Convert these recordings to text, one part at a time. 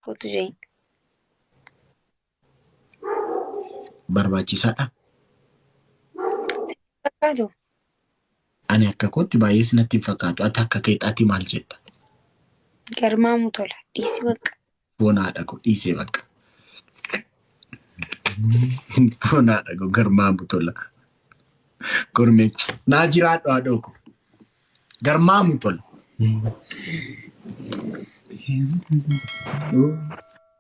Kootu jeen. Barbaachisaadha. Fakkaatu. Ani akka kootti baay'ees natti hin fakkaatu. Ati akka keexaatti maal jetta? Garmaamu tola. Dhiisi bakka. Foon haadha koo dhiisee bakka. Foon haadha koo garmaamu tola. Gormee naa jiraadhu haadhoo koo. Garmaamu tola.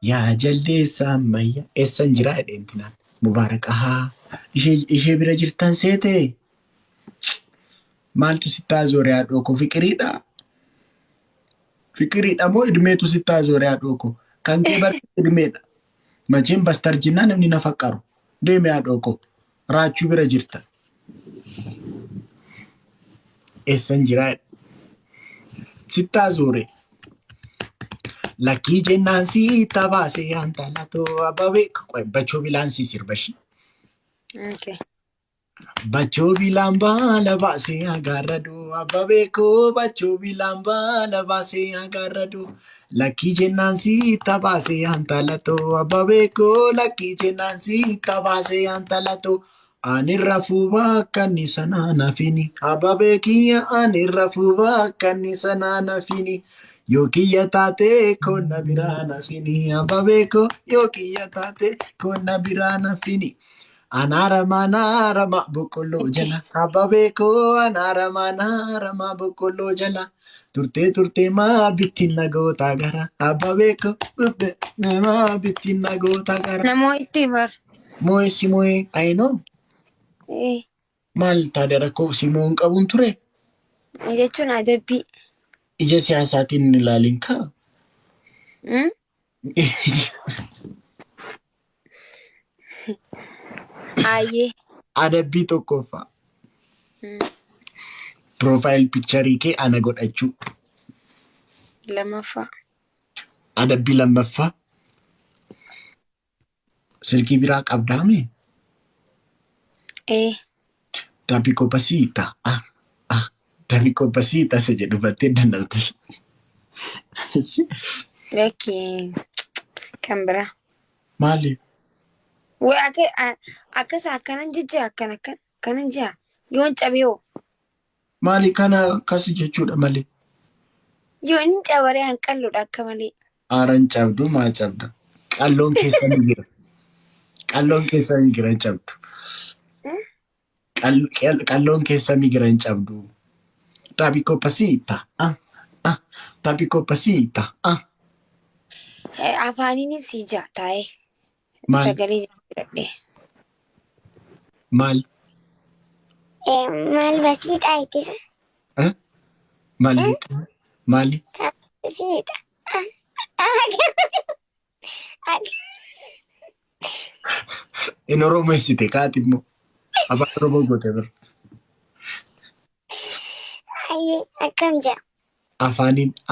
Yaa jaldeessa ammayyaa eessan jiraa jedheen tinaan. Mubaarak ahaa ishee bira jirtan seetee maaltu sittaa zoore haadhoo koo fiqiriidha. Fiqiriidha moo idmeetu sittaa zoore haadhoo koo kan kee bar idmeedha. Macheen bastarjinnaa namni na faqqaru deeme haadhoo koo raachuu bira jirta. Eessan jiraa sittaa zoore. Lakkii jennaan sitta baase antalatoo ababee bachoo bilaan si sirbashi. Okay. Bachoo bilaan baala baase agaarraduu ababee koo bachoo bilaan baala baase agaarraduu lakkii jennaan sitta baase antalatoo ababee koo lakkii jennaan sitta baase antalatoo ani rafuu bakka inni sanaa nafini ababee kiyya ani rafuu bakka inni sanaa nafini yoo kiyya taate konna biraa nafini ababee koo yoo kiyya taate konna biraa nafini. Anaarama anaarama boqqolloo jala ababee koo anaarama anaarama boqqolloo jala turtee turtee maa bittin nagoota gara ababee koo turtee maa bittin nagoota gara. Namoo itti bar. Moo'ee si moo'ee ayinoo Eh, maal taate rakkoo si moo'uun qabuun ture jechuun adabbii. ija siyaasaatiin hin ilaalin kaa. Ayyee. Adabbii tokkoffaa. Profile picture kee ana godhachuu. Lammaffaa. Adabbii lammaffaa. Silkii biraa qabdaame? Ee. Dabii kobasiita. Ah, ah. Dabii kobasiita isa jedhu battee dandaste. Lakki kan biraa. Maali? Way akka akkas akkanan jejja akkan akkan akkanan jea yoon cabee hoo Maali kana akkas jechuudha malee. yoo inni cabaree an qalloodha akka malee. Aaran cabdu maa cabda? Qalloon keessa ni jira. Qalloon keessa ni jira hin cabdu. Qalloon keessa ni jira hin cabdu. Tabi kopasiita. Ah, ah. Tabi kopasiita. Ah. Afaaniin sii jaa taa'ee Maal? sagalee jijjiiradhe. Maal? Maal basiidhaa ittisa? Eh? Maal jette? Maali? Basiidha. In Oromeessite kaati immoo. Afaan Oromoo goote bira. Ayyee akkam jira?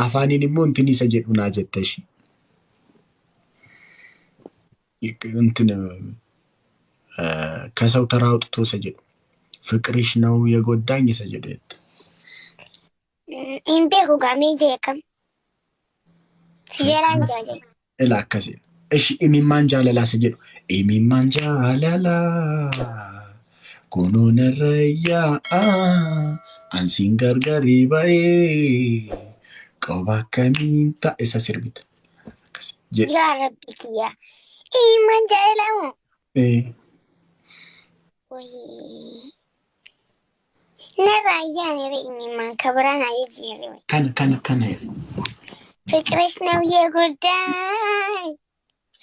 Afaaniin immoo intin isa jedhu naa jette ishee. እንትን ከሰው ተራ አውጥቶ isa jedhu ፍቅርሽ ነው የጎዳኝ isa jedhu jette. Hin beeku gaa mee jee akkam? Si jalaan jaa jee. Ila akkasii. Ishi imimmaan jaalalaa isa jedhu imimmaan jaalalaa kunoo narra yaa'a ansiin gargarii ba'ee qoba akkamiin ta'a isa sirbita. Akkas jedhe. Yaa Rabbi kiyya. Imimmaan jaalalaa moo? Eh, Wayii. Narraa ayyaani re imimmaan kabiraan haa jijjiirre wayi. Kana kana kana jedhe. ፍቅርሽ ነው የጎዳኝ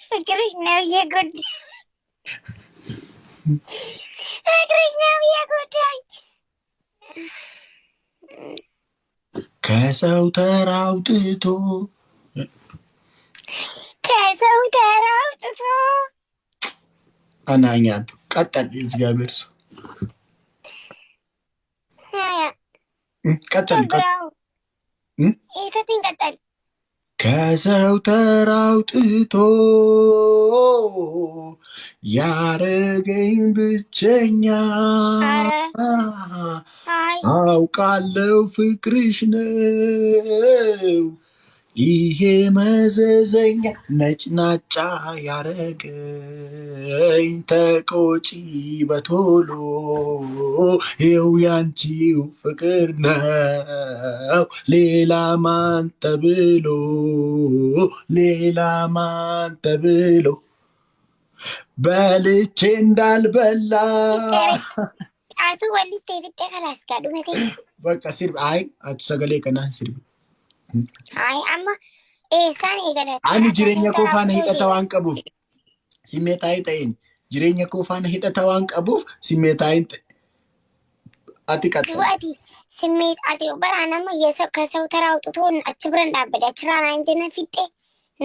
ፍቅርሽ ነው የጎዳኝ ፍቅርሽ ነው የጎዳኝ። ከሰው ተራ አውጥቶ ከሰው ተራ አውጥቶ አናኛቱ ቀጠል የእግዚአብሔር ሰው ሀያ ቀጠል ቀጠል ብራው ኢሰትን ቀጠል ከሰው ተራ አውጥቶ ያረገኝ ብቸኛ አረ አይ አውቃለው ፍቅርሽ ነው ይሄ መዘዘኛ ነጭናጫ ያረገኝ ተቆጪ በቶሎ ይኸው ያንቺው ፍቅር ነው ሌላ ማን ተብሎ ሌላ ማን ተብሎ በልቼ እንዳልበላ። Atu wallistee fixxee kalaas gaa dhumate. በቃ sirbi አይ atu sagalee kanaan sirbi. Hayi, amma eessaan eegala? Ani jireenya koo faana hidhata waan qabuuf simmeetaayii ta'een jireenya koo faana hidhata waan qabuuf simmeetaayiin ta'e. Ati Duuba qaxxale. Ati simmeet ati baraan amma የሰው ከሰው ተራ አውጥቶ achi biran dhaabbate achirraa naan jenna fixxee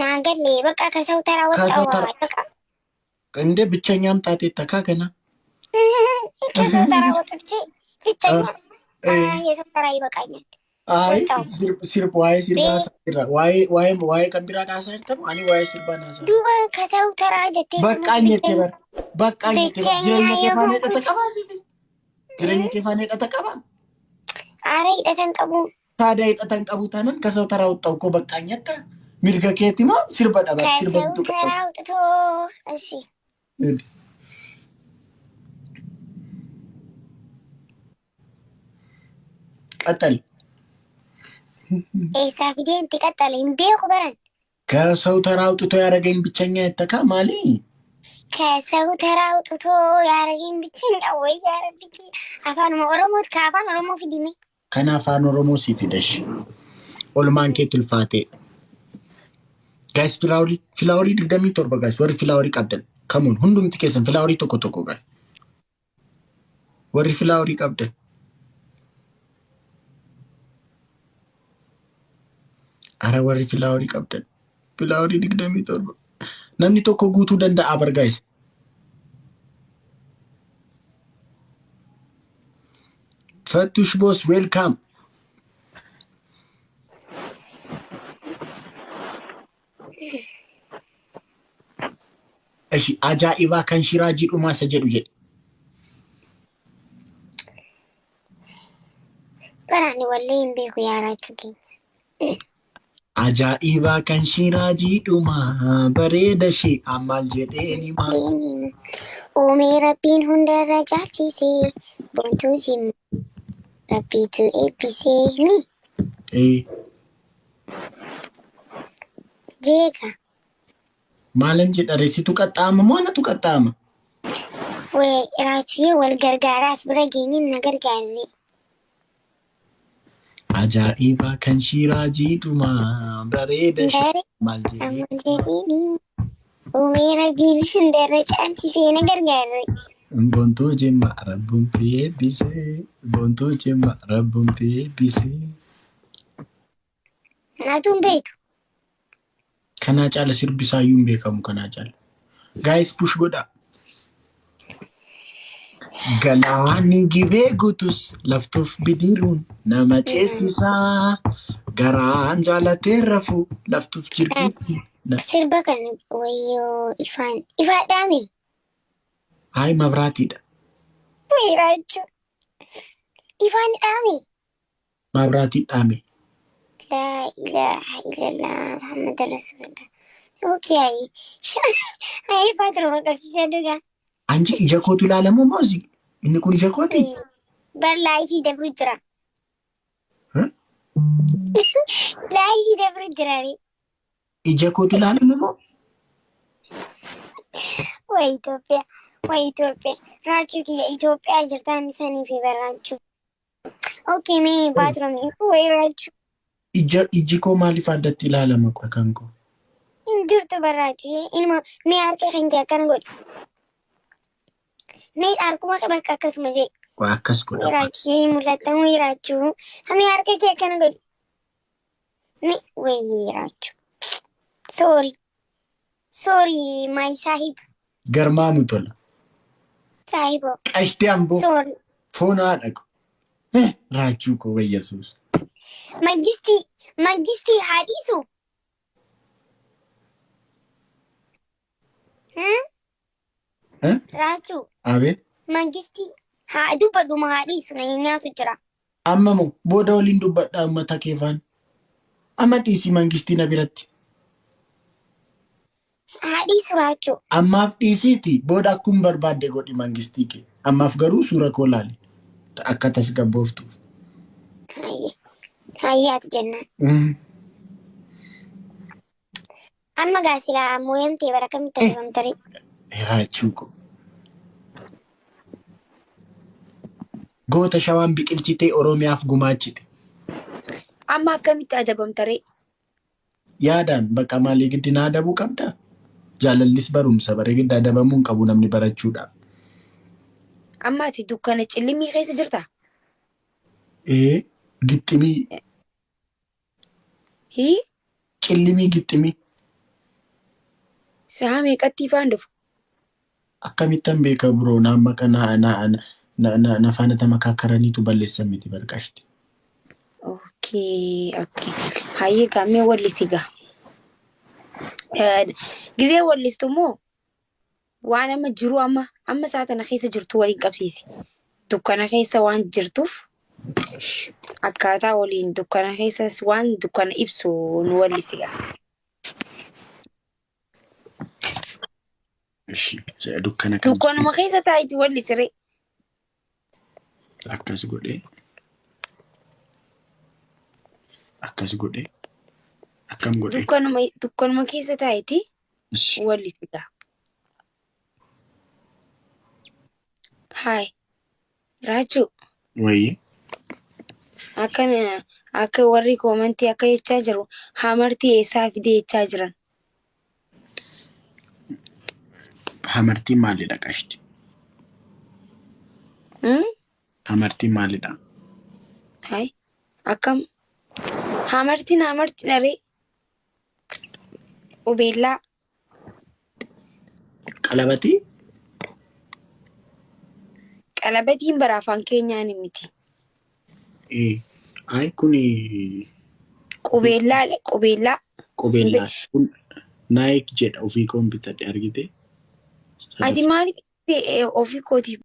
naa galee በቃ ከሰው ተራ ከሰው ወጣው ተራ በቃ። እንደ ብቸኛም ጣቴ ተካ ገና ከሰው ተራ ወጥቼ ብቸኛ የሰው ተራ ይበቃኛል። አይ ወጣው sirba waa'ee sirbaa irra waa'ee waa'ee waa'ee kan biraa haasaa jirtamu ani waa'ee sirbaa haasaa. Duuba ከሰው ተራ jettee በቃኝ jette bar በቃኝ jette bar ብቸኛ jireenya kee faana የሆንኩት hidhata qabaa siifis jireenya kee faana hidhata qabaa. አረ hidhatan qabu. ታዲያ hidhata hin qabu taanaan ከሰው ተራ ወጣሁ እኮ በቃኝ jetta mirga keeti moo sirba dhaba sirba ከሰው bituu ተራ qabu. አውጥቶ እሺ። ቀጠል። Eessaa fidee itti qaxxale hin beeku baran. ከሰው ተራ አውጥቶ ያደረገኝ ብቸኛ የተካ ማሊ። ከሰው ተራ አውጥቶ ያረገኝ ብቸኛ ወይ ያረብኪ afaan Oromoo ka afaan Oromoo fidime. Kan afaan Oromoo si fidesh olmaan kee tulfaatee. Guys, flowerii flowerii 27, guys, warri flowerii qabdan kamuun hundumti keessan flowerii tokko tokko, guys, warri flowerii qabdan. Ara warri flowerii qabdan flowerii 27 namni tokko guutuu danda'a bar, guys. Fattush boss, welcome. እሺ ajaa'ibaa kan shiraa jidhumaa isa jedhu jedhe. Baraan wallee hin beeku yaaraachuu keenya. Ajaa'ibaa kan shiraa jidhumaa bareeda ishee ammaal jedheen himaa. Deeniin uumee rabbiin hundarra caalchisee boontuu jimma rabbiitu eebbisee mi Ee, jeega. Maalan jedha reessitu qaxxaama moo anatu qaxxaama? Wee raachuyyee wal gargaaraa as bira geenye na gargaarre. Ajaa'ibaa kan shiraa jidhumaa bareeda ishee Bare maal jedhee ammal jedheen uumee rabbiin hundarra caalchisee na gargaarre. Boontuu jimma rabbumti eebbisee boontuu jimma rabbumti eebbisee. Naatuun beektu. Kanaa caala sirbi isaayyuu hin beekamu kanaa caala. Guys, push godhaa. Galaanni gibee guutus laftuuf bidiruun nama ceesisaa. Garaan jaalatee rafu laftuuf jirbiitti. Sirba kan wayyoo ifaan ifaadhaame. Hayi mabraatiidha. Wayii raachuu ifaan dhaame. Mabraatii dhaame. Laa ilaaha illallah Muhammad Rasulullah. Okay, ayi. Ayi baatiruma qabsiisaa dhugaa. Anji ija kootu ilaalamu moo inni kun ija kooti? Bar liveii dabru jira. Liveii dabru jira. Ija kootu ilaalamu moo? Way Itoophiyaa. Way Itoophiyaa. Raachuu kiyya Itoophiyaa jirtaan misanii fi barraachuu. Okay, mee baatirumi. Way raachuu. Ija iji koo maaliif addatti ilaalama qofa kan koo? Hin jirtu barraachuu. Ilma mee harka kan jee akkana godhi. Mee harkuma bakka akkasuma jee. Waa akkas godha. Raachuu mul'ata wayii raachuu. Mee harka kee akkana godhi. Mee wayii raachuu. Sorry. Sorry, my sahib. Garmaamu tola. Sahibo. Qashtii amboo Sorry. foon haadha ko. Raachuu koo wayyasuus. Mangistii mangistii haa dhiisu. Raachuu. Abeet. Mangistii haa dubbadhuma haa dhiisu na nyaatu jira. Amma moo booda waliin dubbadhaa uummata keefaan. Amma dhiisii mangistii na biratti. Haa dhiisu Raachuu. Ammaaf dhiisiiti booda akkuma barbaadde godhi mangistii kee. Ammaaf garuu suura koo laali. Akka tasgabbooftuuf. Hayyee. Hayyee ati jennaan. Amma gaa silaa mooyamtee bara kamitti adabamtare? Raachuu koo. Goota shawaan biqilchitee Oromiyaaf gumaachite. Amma akkamitti adabamtaree? Yaadaan bakka maalii giddi na adabuu qabdaa? Jaalallis barumsa bare giddi adabamuu hin qabu namni barachuudhaaf. Amma ati dukkana cillimii keessa jirtaa? Ee gixximii Hii? cillimii gixximii Sa'a meeqatti ifaan dhufu? Akkamittan beeka biroo na amma kana na na na na faana tamakaakaraniitu balleessan miti barqashti. Okay. Hayyee gaammee wallisi gaa. Gizee wallistu immoo waan amma jiru amma amma isaa tana keessa jirtu waliin qabsiisi. Dukkana keessa waan jirtuuf akkaataa waliin dukkana keessa waan dukkana ibsu nu wallisi gaa. Ishi dukkana kan Dukkanuma keessa taa'iti wallisi ree. Akkas godhee akkas godhee akkam godhee. Dukkanuma keessa taa'iti Ishi wallisi gaa. Haay Raachuu. Wayii. Akkana akka warri koomantii akka jechaa jiru hamartii eessaa fidee jechaa jiran. Hamartiin maalidha qashti? Hmm? Hamartiin maalidha? Haay akkam hamartiin hamartiin aree qubeellaa. Qalabatii? Qalabatiin bara afaan keenyaan miti. Ee. Ay kuni Qubeellaadha qubeellaa. Qubeellaa. Kun Nike jedha ofii koon bitadhe argite. Ati maaliif ofii kootiif